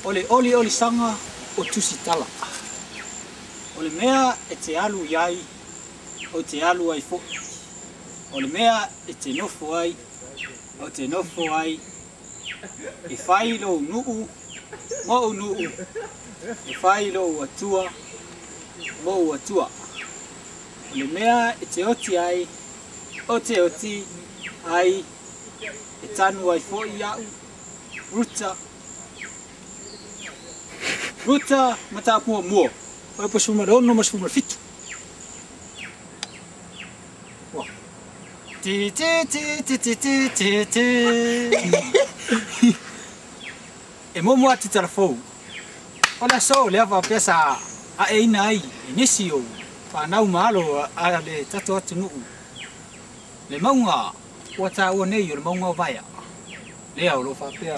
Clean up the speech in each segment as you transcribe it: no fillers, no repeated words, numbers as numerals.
O le oliolisaga o Tusitala. O le mea e te alu i ai, ou te alu ai foi. O le mea e te nofo ai, ou te nofo ai. E fai lou nuu mo'u nuu, e fai lou Atua mo'u Atua. O le mea e te oti ai, ou te oti ai, e tanu ai foi a'u, Ruta. Ruta Mataupu Muamua, Fuaiupu 16 ma 17. Ua. Ti ti ti ti ti ti ti ti. E muamua atu tala fou. O le aso lea faapea sa aeina ai e nisi o fanau ma alo a le tatou atunuu le mauga ua taua nei o le mauga o Vaea. Lea o lo o faapea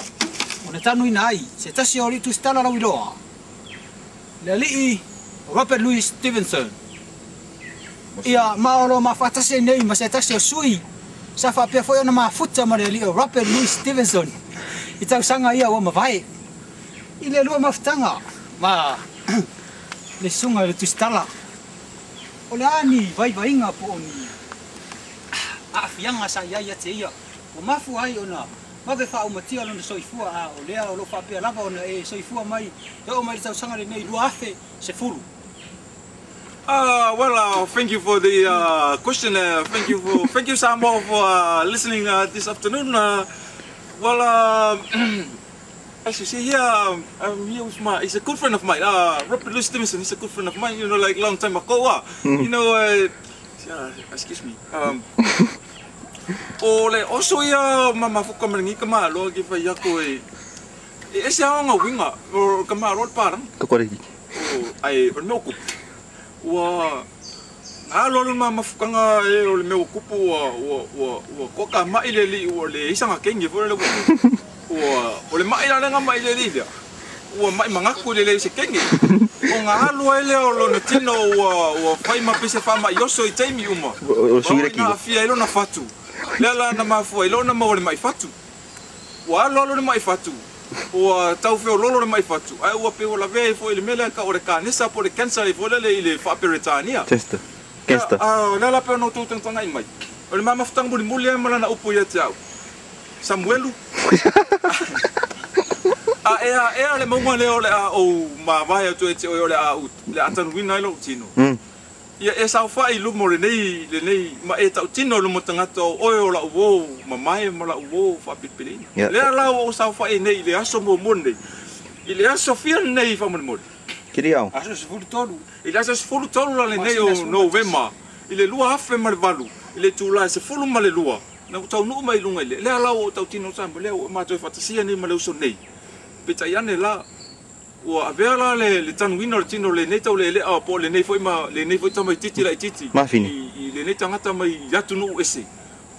ona tanuina ai se tasi o alii tusitala lauiloa, le alii Robert Louis Stevenson. Ia, ma o lo o mafaatasi ai nei ma se tasi o sui sa faapea foi ona mafuta ma le alii o Robert Louis Stevenson i tausaga ia ua mavae i le lua mafutaga ma le susuga i le tusitala. O le a ni vaivaiga po o ni aafiaga sa i ai ia te ia ua mafua ai ona vave faaumatia lona soifua, a o lea o lo o faapea lava ona e soifua mai e oo mai le tausaga lenei 2010. Well, thank you for the question. Thank you, Samoa, for listening this afternoon. Well, as you see here, I'm here with my. He's a good friend of mine. Robert Louis Stevenson. He's a good friend of mine. Like long time ago. Excuse me. O le oso ia mamafuka ma lengi ka malo ki fai aku e. E ese aonga uiga o ka malo le paranga. Kokoriki. O ai o le mea o kupu. Ua na alualu le mamafukaga e o le mea ua kupu ua ua ua ua koka ma'i le alii ua leai saga kegi foi le ua ua o le ma'i la lea ma'i le alii lea ua ma'i magaku i le leai o se kegi ona alu ai lea o lona tino ua ua fai ma pei se faama'i oso i taimi uma O sui ma le ua kiko. aafia ai lona fatu lea la na mafua ai lona maua le ma'i fatu ua alu alu le ma'i fatu ua tau feololo le ma'i fatu ae ua pei ua lavea ai foi i le mea lea ka o le kanesa po o le cancer ai foi lele i le faaperetania. Chester. Ia, Gangster. a o lea la pe ona outou tagatagai mai. O le mamafutaga mulimuli ai ma lana upu ia te au. Samuelu. A ea ea le mauga lea o le a ou mavae atu e te oe o le a ou le a tanuina ai lou tino. Ia e saofai i luma o lenei ma e tautino i luma o tagata o oe o lau uō mamae ma lau uō faapilipiliina. Lea la ua ou saofai ai nei i le aso muamua lenei. I le aso fia lenei faamolemole. Kiri au. Aso 13. I le aso 13 la lenei Masina o 11. Novema i le 2008 i le itula e 12 na ou taunuu mai i luga i le lea la ua ou tautino Samoa lea ua matou faatasia nei ma le uso nei. Peitai ane la ua avea la le le tanuina o le tino o lenei taulealea po o lenei foi ma lenei foi tamaitiiti laitiiti Mafine. i lenei tagata mai atunuu ese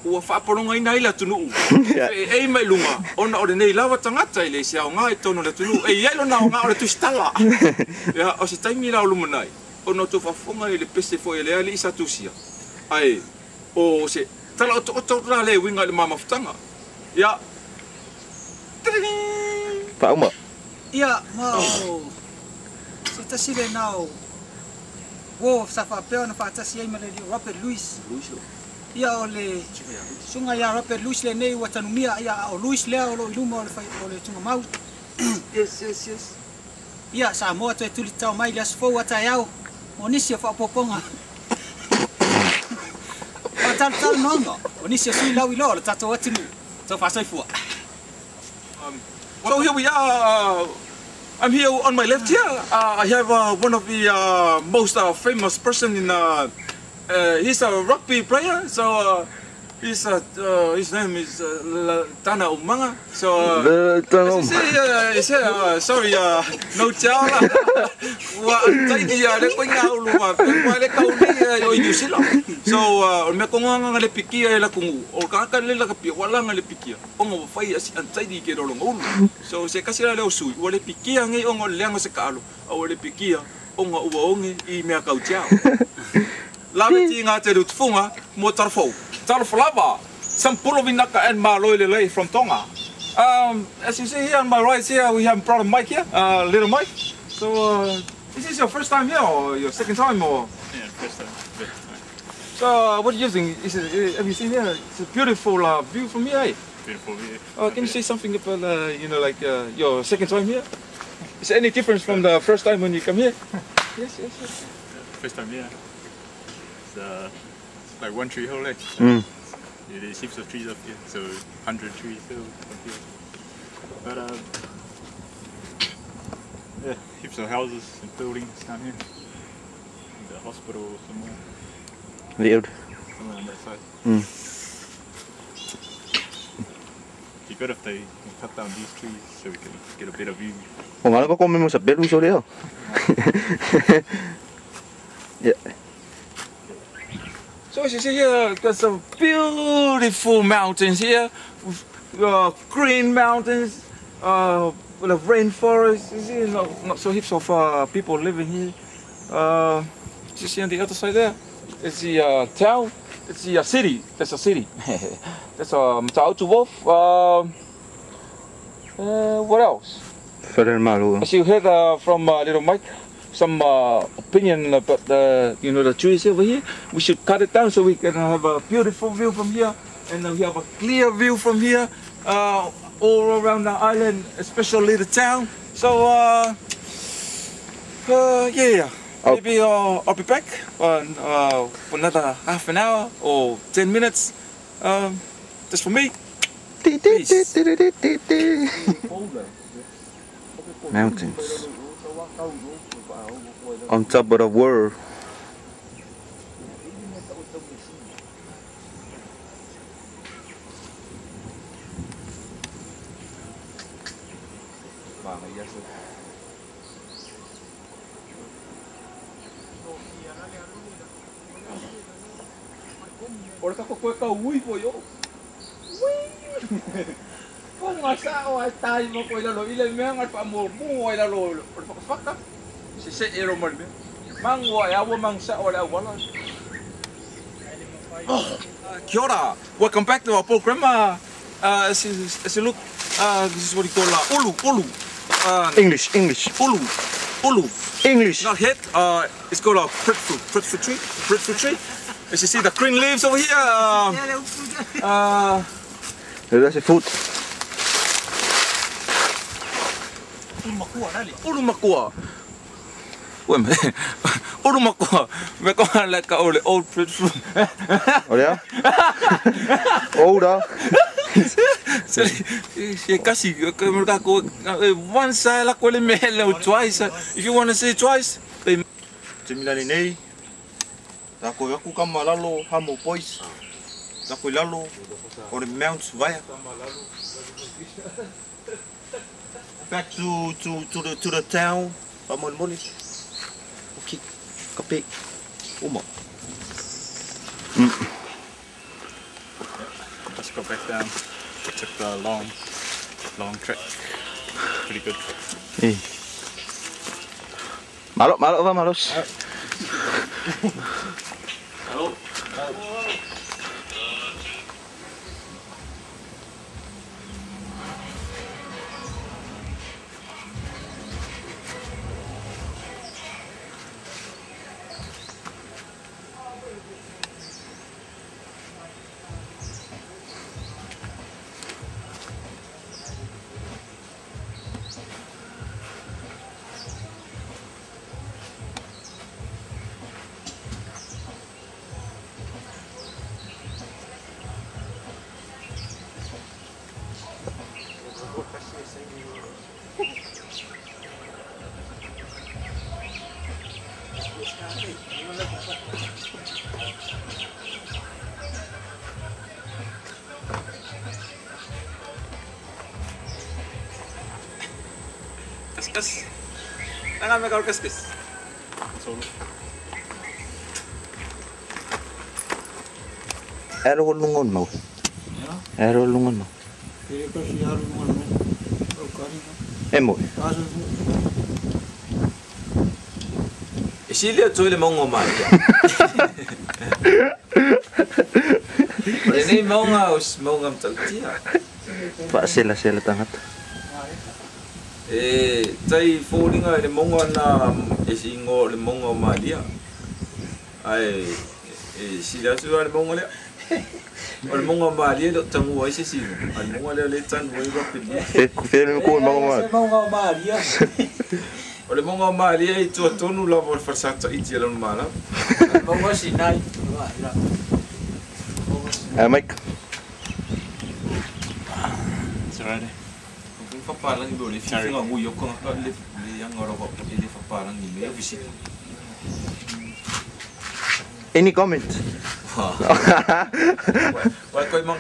ua faapologaina ai le atunuu e feeei mai luga ona o lenei lava tagata e le se aoga i totonu o le atunuu e i ai lona aoga o le tusitala. Ia o se taimi la o lumanai ona outou faafofoga i le pese foi a le alii sa tusia ae o se tala otooto atu la lea e uiga i le mamafutaga. Ia. Faauma. Ia, ma o se tasi lena o uo sa faapea ona faatasi ai ma le alii o Robert Louis. Ia, o le susuga ia Robert Louis lenei ua tanumia, ia, a o Louis lea o lo o i luma o le, o le tugamau. Yes. Ia, Samoa toe tulitao mai le aso fou a taeao mo nisi o faaopoopoga faatalatalanoaga o nisi o sui lauiloa o le tatou atunuu. Tau faasoifua. So here we are. I'm here on my left here. I have one of the most famous person in. He's a rugby player. So his name is Tana Umaga. So as you see, he said, sorry, no ciao la. Ua taiti ia le koinga ulu wa pe le kau nei o i New Zealand. So o le mea kongoanga le pikia e la kungu. O ka ka le la ka pia wala nga le pikia. Onga wa fai asi antaidi ke rolo ngulu. So se kasi la le o sui ua le pikia ngai onga le anga se kaalo. A ua le pikia onga ua onge i mea kau tiao. Lawe ti ngā te rutufunga mo Tarafou. Talofa lava, Sampulo Vinaka and Maloi Lelei from Tonga. As you see here on my right here, we have brother Mike here, little Mike. So, is this your first time here or your second time or? Yeah, first time. First time. So, what do you think? Have you seen here? It's a beautiful view from here. Eh? Beautiful view. Can you say something about, you know, like your second time here? Is there any difference from the first time when you come here? Yes, yes, yes. First time here. It's like One Tree Hill, eh? Mm. Yeah, there's heaps of trees up here, so 100 trees hill up here. But yeah, heaps of houses and buildings down here. The hospital somewhere. Weird. Somewhere on that side. Mm. It'd be good if they can cut down these trees so we can get a better view. Yeah. So as you see here, there's some beautiful mountains here, green mountains, with a rainforest. You see, not so heaps of people living here. You see on the other side there, it's the town. It's the city. That's a city. That's Matautu Wharf. What else? As you heard from little Mike, some opinion about the, you know, the trees over here. We should cut it down so we can have a beautiful view from here, and we have a clear view from here, all around the island, especially the town. So yeah, maybe I'll be back for another half an hour or 10 minutes. Just for me. Peace. Mountains on top of the world. Kia ora. Welcome back to our program. As you look, this is what you call ulu, ulu. English, English. Ulu, ulu. English. Not head. It's called a breadfruit tree. Breadfruit tree. As you see the green leaves over here. That's a food. Ulumakua. Wait a minute. Ulumakua. We're going like an old breadfruit. Oh yeah? Older. Once I like twice. If you want to say twice, they. Or the Mount Vaya. Back to the town. Okay, kape. Uma. Just got back down. Took the long trek. Pretty good. Hey. Malo, malo, malos. Hello. Kas. Nanga me kas. Solo. Ero lungon mau. Ero lungon mau. Emo. Isilia toile mongo mai. Ole nei monga os monga mtautia. Faaselasela tagata. E tai foliga i le mauga lena e se igoa o le mauga o Malia. Ae e sili atu la le mauga lea. O le mauga o Malia e le o tagua ai se isi igoa, a o le mauga lea o lea e tanu ai rugby league. Fea le mea ku mauga Se mauga o Malia. O le mauga o Malia e i tua tonu lava o le falesa Taiti a lona Malo. Mauga Sinai. Ah, Mike. It's alright. Fapalagi be o le fifiga gui o kanga le le anga lava e le fapalagi me ofisi. Any comment? Wa koi mang.